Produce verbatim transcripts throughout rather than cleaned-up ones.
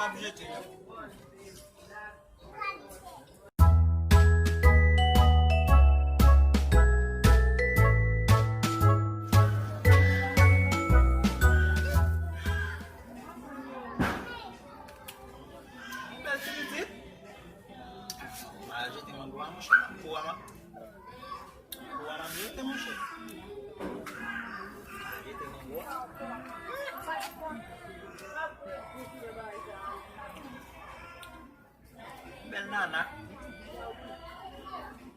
Ap jete. Bèl ti pitit. M al jete mango a, monchè, m ap kou a, m ap kou a, m ap jete, monchè. M al jete mango a. Bèl nana.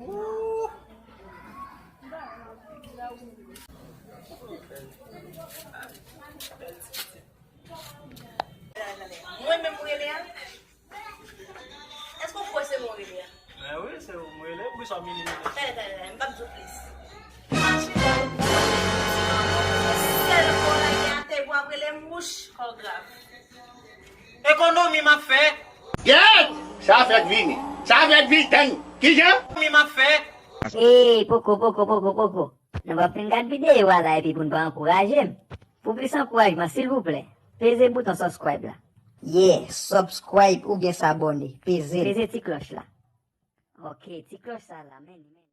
Ooh. Bèl ti pitit. Mwen menm ou rele a? Èske w kwè se mwen ou rele a? Ben wi, se ou mwen rele. Poukisa w minimize? Talè, talè, talè, m p ap di w plis. Mache la, ou pran ti mango, se sèl fwa w lage atè pou w ap rele m wouch, kò w grav. Ekonomi m ap fè. Gèt! Sa fèk vini. Sa fèk vini, tann. Kijan? Ekonomi m ap fè. Ey, poko, poko, poko, poko. Nou p ap fin gad videyo a la epi pou n pa ankouraje m. Pou plis ankourajman, silvouplè, peze bouton subscribe la. Yeah, subscribe oubyen sabòne. Peze l. Peze ti klòch la. Ok, ti klòch sa la, men, men.